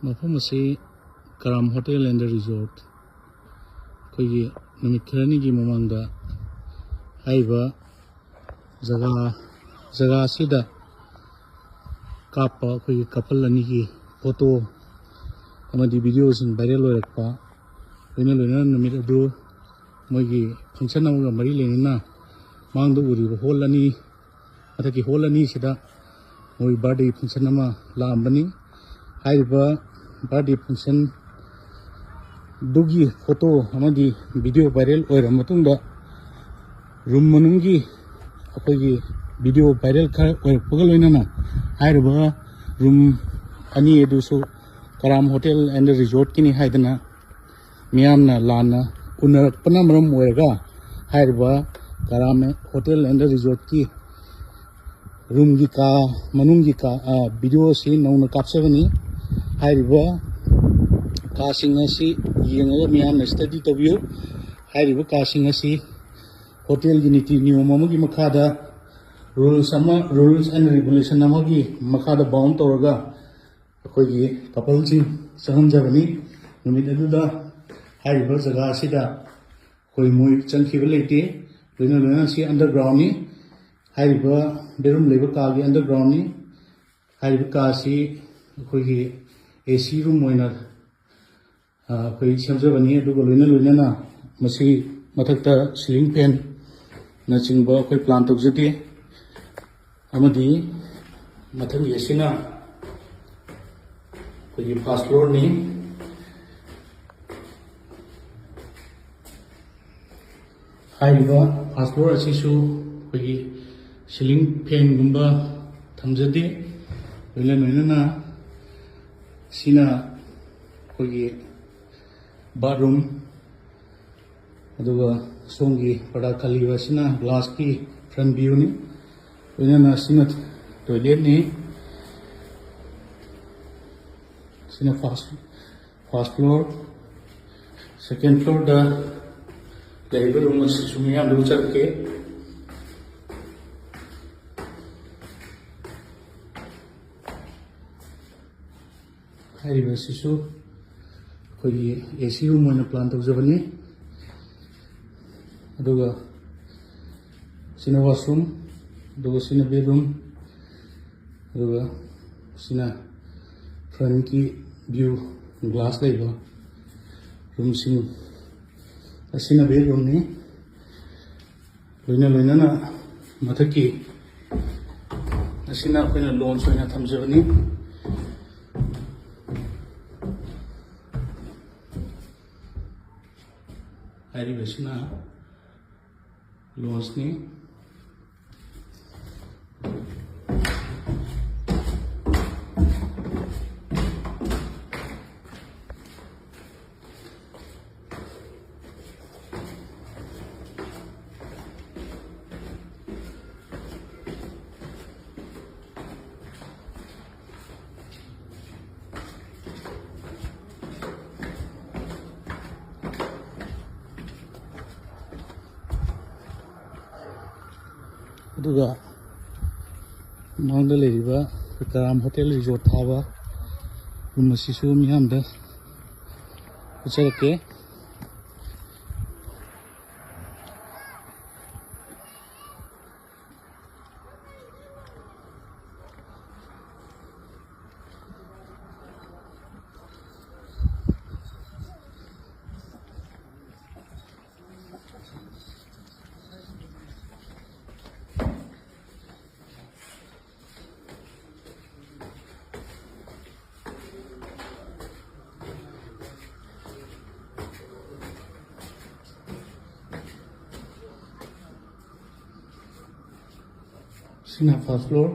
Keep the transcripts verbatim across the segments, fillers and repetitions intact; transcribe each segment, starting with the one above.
ꯃꯐꯝ ꯑꯁꯤ ꯀꯔꯥꯝ hotel and resort, ꯑꯩꯈꯣꯏꯒꯤ ꯅꯨꯃꯤꯠ ꯈꯔꯅꯤꯒꯤ ꯃꯃꯥꯡꯗ ꯍꯥꯏꯔꯤꯕ ꯖꯒꯥ ꯖꯒꯥ ꯑꯁꯤꯗ ꯀꯥꯞꯄ ꯑꯩꯈꯣꯏꯒꯤ ꯀꯄꯜ ꯑꯅꯤꯒꯤ ꯐꯣꯇꯣ ꯑꯃꯗꯤ ꯚꯤꯗꯤꯑꯣꯁꯤꯡ ꯚꯥꯏꯔꯦꯜ ꯑꯣꯏꯔꯛꯄ, ꯂꯣꯏꯅ ꯂꯣꯏꯅꯅ ꯅꯨꯃꯤꯠ ꯑꯗꯨ ꯃꯣꯏꯒꯤ ꯐꯪꯁꯟ ꯑꯃꯒ ꯃꯔꯤ ꯂꯩꯅꯅ ꯃꯥꯡꯗ ꯎꯔꯤꯕ ꯍꯣꯜ ꯑꯅꯤ, ꯃꯊꯛꯀꯤ ꯍꯣꯜ ꯑꯅꯤꯁꯤꯗ ꯃꯣꯏ ꯕꯥꯔꯗꯦ ꯐꯪꯁꯟ ꯑꯃ ꯂꯥꯛꯑꯝꯕꯅꯤ꯫ ꯍꯥꯏꯔꯤꯕ ꯕꯥꯔꯗꯦ ꯐꯪꯁꯟꯗꯨꯒꯤ ꯐꯣꯇꯣ ꯑꯃꯗꯤ ꯚꯤꯗꯤꯑꯣ ꯚꯥꯏꯔꯦꯜ ꯑꯣꯏꯔꯕ ꯃꯇꯨꯡꯗ, ꯔꯨꯝ ꯃꯅꯨꯡꯒꯤ ꯑꯩꯈꯣꯏꯒꯤ ꯚꯤꯗꯤꯑꯣ ꯚꯥꯏꯔꯦꯜ ꯈꯔ ꯑꯣꯏꯔꯛꯄꯒ ꯂꯣꯏꯅꯅ, ꯍꯥꯏꯔꯤꯕ ꯔꯨꯝ ꯑꯅꯤ ꯑꯗꯨꯁꯨ ꯀꯔꯥꯝ ꯍꯣꯇꯦꯜ ꯑꯦꯟ ꯔꯤꯖꯣꯔꯠꯀꯤꯅꯤ ꯍꯥꯏꯗꯅ ꯃꯤꯌꯥꯝꯅ ꯂꯥꯟꯅ ꯎꯅꯔꯛꯄꯅ ꯃꯔꯝ ꯑꯣꯏꯔꯒ, ꯍꯥꯏꯔꯤꯕ ꯀꯔꯥꯝ ꯍꯣꯇꯦꯜ ꯑꯦꯟ ꯔꯤꯖꯣꯔꯠꯀꯤ ꯔꯨꯝꯒꯤ ꯀꯥ ꯃꯅꯨꯡꯒꯤ ꯀꯥ, ꯑ, ꯚꯤꯗꯤꯑꯣ ꯑꯁꯤ ꯅꯧꯅ ꯀꯥꯞꯆꯕꯅꯤ꯫ ꯍꯥꯏꯔꯤꯕ ꯀꯥꯁꯤꯡ ꯑꯁꯤ ꯌꯦꯡꯉꯒ ꯃꯤꯌꯥꯝꯅ ꯁ꯭ꯇꯗꯤ ꯇꯧꯕꯤꯌꯨ꯫ ꯍꯥꯏꯔꯤꯕ ꯀꯥꯁꯤꯡ ꯑꯁꯤ ꯍꯣꯇꯦꯜꯒꯤ ꯅꯤꯇꯤ ꯅꯤꯌꯣꯝ ꯑꯃꯒꯤ ꯃꯈꯥꯗ, ꯔꯨꯜꯁ ꯑꯃ, ꯔꯨꯜꯁ ꯑꯦꯟ ꯔꯤꯒꯨꯂꯦꯁꯟ ꯑꯃꯒꯤ ꯃꯈꯥꯗ ꯕꯥꯎꯟ ꯇꯧꯔꯒ ꯑꯩꯈꯣꯏꯒꯤ ꯀꯄꯜꯁꯤꯡ ꯆꯪꯍꯟꯖꯕꯅꯤ꯫ ꯅꯨꯃꯤꯠ ꯑꯗꯨꯗ ꯍꯥꯏꯔꯤꯕ ꯖꯒꯥ ꯑꯁꯤꯗ ꯑꯩꯈꯣꯏ ꯃꯣꯏ ꯆꯪꯈꯤꯕ ꯂꯩꯇꯦ꯫ ꯂꯣꯏꯅ ꯂꯣꯏꯅꯅ ꯁꯤ ꯑꯟꯗꯔꯒ꯭ꯔꯥꯎꯟꯅꯤ꯫ ꯍꯥꯏꯔꯤꯕ ꯕꯦꯠꯔꯨꯝ ꯂꯩꯕ ꯀꯥꯒꯤ ꯑꯟꯗꯔꯒ꯭ꯔꯥꯎꯟꯅꯤ꯫ ꯍꯥꯏꯔꯤꯕ ꯀꯥꯁꯤ ꯑꯩꯈꯣꯏꯒꯤ ꯑꯦ ꯁꯤ ꯔꯨꯝ ꯑꯣꯏꯅ, ꯑ, ꯑꯩꯈꯣꯏ ꯁꯦꯝꯖꯕꯅꯤ꯫ ꯑꯗꯨꯒ ꯂꯣꯏꯅ ꯂꯣꯏꯅꯅ ꯃꯁꯤ ꯃꯊꯛꯇ ꯁꯤꯂꯤꯡ ꯐꯦꯟꯅꯆꯤꯡꯕ ꯑꯩꯈꯣꯏ ꯄ꯭ꯂꯥꯟ ꯇꯧꯖꯗꯦ꯫ ꯑꯃꯗꯤ ꯃꯊꯪꯒꯤ ꯑꯁꯤꯅ ꯑꯩꯈꯣꯏꯒꯤ ꯐꯥꯔꯁ ꯐ꯭ꯂꯣꯔꯅꯤ꯫ ꯍꯥꯏꯔꯤꯕ ꯐꯥꯔꯁ ꯐ꯭ꯂꯣꯔ ꯑꯁꯤꯁꯨ ꯑꯩꯈꯣꯏꯒꯤ ꯁꯤꯂꯤꯡ ꯐꯦꯟꯒꯨꯝꯕ ꯊꯝꯖꯗꯦ꯫ ꯂꯣꯏꯅ ꯂꯣꯏꯅꯅ ꯁꯤꯅ ꯑꯩꯈꯣꯏꯒꯤ ꯕꯥꯠꯔꯨꯝ, ꯑꯗꯨꯒ ꯁꯣꯝꯒꯤ ꯄꯔꯗꯥ ꯈꯜꯂꯤꯕ ꯑꯁꯤꯅ ꯒ꯭ꯂꯥꯁꯀꯤ ꯐ꯭ꯔꯟ ꯚ꯭ꯌꯨꯅꯤ꯫ ꯂꯣꯏꯅꯅ ꯁꯤꯅ ꯇꯣꯏꯂꯦꯠꯅꯤ꯫ ꯁꯤꯅ ꯐꯥꯔꯁ ꯐꯥꯔꯁ ꯐ꯭ꯂꯣꯔ꯫ ꯁꯦꯀꯦꯟ ꯐ꯭ꯂꯣꯔꯗ ꯂꯩꯔꯤꯕ ꯔꯨꯝ ꯑꯁꯤꯁꯨ ꯃꯤꯌꯥꯝꯗ ꯎꯠꯆꯔꯛꯀꯦ꯫ ꯍꯥꯏꯔꯤꯕ ꯑꯁꯤꯁꯨ ꯑꯩꯈꯣꯏꯒꯤ A C room ꯑꯣꯏꯅ plan ꯇꯧꯖꯕꯅꯤ꯫ ꯑꯗꯨꯒ ꯁꯤꯅ washroom, ꯑꯗꯨꯒ ꯁꯤꯅ bedroom, ꯑꯗꯨꯒ ꯁꯤꯅ frontꯀꯤ view, glass ꯂꯩꯕ roomꯁꯤꯡ꯫ ꯑꯁꯤꯅ bedroomꯅꯤ꯫ ꯂꯣꯏꯅ ꯂꯣꯏꯅꯅ ꯃꯊꯛꯀꯤ ꯑꯁꯤꯅ ꯑꯩꯈꯣꯏꯅ lounge ꯑꯣꯏꯅ ꯊꯝꯖꯕꯅꯤ꯫ ꯍꯥꯏꯔꯤꯕꯁꯤꯅ loungeꯅꯤ꯫ ꯑꯗꯨꯒ ꯃꯃꯥꯡꯗ ꯂꯩꯔꯤꯕ ꯀꯔꯥꯝ ꯍꯣꯇꯦꯜ ꯔꯤꯖꯣꯔꯠ ꯊꯥꯕ ꯔꯨꯝ ꯑꯁꯤꯁꯨ ꯃꯤꯌꯥꯝꯗ ꯎꯠꯆꯔꯛꯀꯦ꯫ ꯁꯤꯅ first floor꯫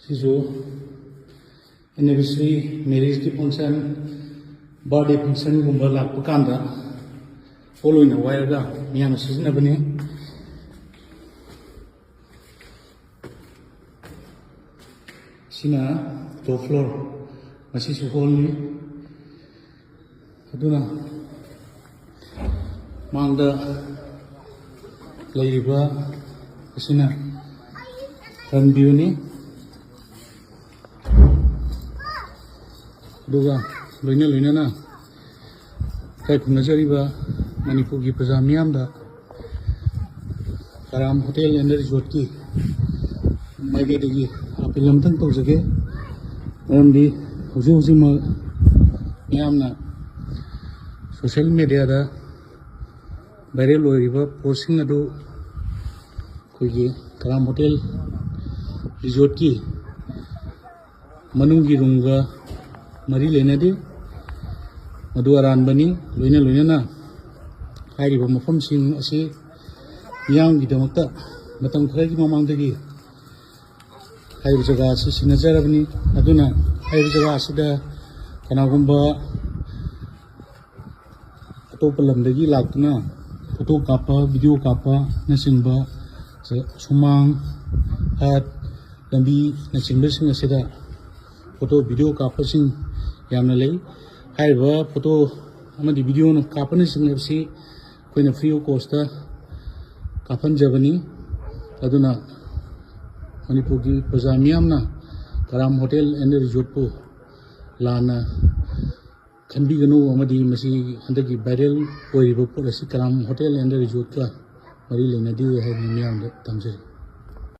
ꯁꯤꯁꯨ anniversary, marriageꯀꯤ function, birthday functionꯒꯨꯝꯕ ꯂꯥꯛꯄ ꯀꯥꯟꯗ hall ꯑꯣꯏꯅ ꯋꯥꯏꯔꯒ ꯃꯤꯌꯥꯝꯅ ꯁꯤꯖꯤꯟꯅꯕꯅꯤ꯫ ꯁꯤꯅ top floor, ꯃꯁꯤꯁꯨ hallꯅꯤ꯫ ꯑꯗꯨꯅ ꯃꯥꯡꯗ ꯂꯩꯔꯤꯕ ꯑꯁꯤꯅ front viewꯅꯤ꯫ ꯑꯗꯨꯒ ꯂꯣꯏꯅ ꯂꯣꯏꯅꯅ ꯏꯀꯥꯏ ꯈꯨꯝꯅꯖꯔꯤꯕ ꯃꯅꯤꯄꯨꯔꯒꯤ ꯄ꯭ꯔꯖꯥ ꯃꯤꯌꯥꯝꯗ ꯀꯔꯥꯝ ꯍꯣꯇꯦꯜ ꯑꯦꯟ ꯔꯤꯖꯣꯔꯠꯀꯤ ꯃꯥꯏꯀꯩꯗꯒꯤ ꯑꯥꯄꯤꯜ ꯑꯃꯇꯪ ꯇꯧꯖꯒꯦ꯫ ꯃꯔꯝꯗꯤ ꯍꯧꯖꯤꯛ ꯍꯧꯖꯤꯛꯃꯛ ꯃꯤꯌꯥꯝꯅ ꯁꯣꯁꯤꯌꯦꯜ ꯃꯦꯗꯤꯌꯥꯗ ꯚꯥꯏꯔꯦꯜ ꯑꯣꯏꯔꯤꯕ ꯄꯣꯁꯁꯤꯡ ꯑꯗꯨ ꯑꯩꯈꯣꯏꯒꯤ ꯀꯔꯥꯝ ꯍꯣꯇꯦꯜ ꯔꯤꯖꯣꯔꯠꯀꯤ ꯃꯅꯨꯡꯒꯤ ꯔꯨꯝꯒ ꯃꯔꯤ ꯂꯩꯅꯗꯦ꯫ ꯃꯗꯨ ꯑꯔꯥꯟꯕꯅꯤ꯫ ꯂꯣꯏꯅ ꯂꯣꯏꯅꯅ ꯍꯥꯏꯔꯤꯕ ꯃꯐꯝꯁꯤꯡ ꯑꯁꯤ ꯃꯤꯌꯥꯝꯒꯤꯗꯃꯛꯇ ꯃꯇꯝ ꯈꯔꯒꯤ ꯃꯃꯥꯡꯗꯒꯤ ꯍꯥꯏꯔꯤꯕ ꯖꯒꯥ ꯑꯁꯤ ꯁꯤꯟꯅꯖꯔꯕꯅꯤ꯫ ꯑꯗꯨꯅ ꯍꯥꯏꯔꯤꯕ ꯖꯒꯥ ꯑꯁꯤꯗ ꯀꯅꯥꯒꯨꯝꯕ ꯑꯇꯣꯞꯄ ꯂꯝꯗꯒꯤ ꯂꯥꯛꯇꯨꯅ ꯐꯣꯇꯣ ꯀꯥꯞꯄ, ꯚꯤꯗꯤꯑꯣ ꯀꯥꯞꯄꯅꯆꯤꯡꯕ, ꯁꯨꯃꯥꯡ, ꯍꯠ, ꯂꯝꯕꯤꯅꯆꯤꯡꯕꯁꯤꯡ ꯑꯁꯤꯗ ꯐꯣꯇꯣ, ꯚꯤꯗꯤꯑꯣ ꯀꯥꯞꯄꯁꯤꯡ ꯌꯥꯝꯅ ꯂꯩ꯫ ꯍꯥꯏꯔꯤꯕ ꯐꯣꯇꯣ ꯑꯃꯗꯤ ꯚꯤꯗꯤꯑꯣꯅ ꯀꯥꯞꯄꯅꯆꯤꯡꯕꯁꯤ ꯑꯩꯈꯣꯏꯅ free of cost ꯀꯥꯞꯍꯟꯖꯕꯅꯤ꯫ ꯑꯗꯨꯅ ꯃꯅꯤꯄꯨꯔꯒꯤ ꯄ꯭ꯔꯖꯥ ꯃꯤꯌꯥꯝꯅ ꯀꯔꯥꯝ ꯍꯣꯇꯦꯜ ꯑꯦꯟ ꯔꯤꯖꯣꯔꯠꯄꯨ ꯂꯥꯟꯅ ꯈꯟꯕꯤꯒꯅꯨ, ꯑꯃꯗꯤ ꯃꯁꯤ ꯍꯟꯗꯛꯀꯤ ꯚꯥꯏꯔꯦꯜ ꯑꯣꯏꯔꯤꯕ ꯄꯣꯠ ꯑꯁꯤ ꯀꯔꯥꯝ ꯍꯣꯇꯦꯜ ꯑꯦꯟ ꯔꯤꯖꯣꯔꯠꯀ ꯃꯔꯤ ꯂꯩꯅꯗꯦ ꯍꯥꯏꯗꯨꯅ ꯃꯤꯌꯥꯝꯗ ꯊꯝꯖꯔꯤ꯫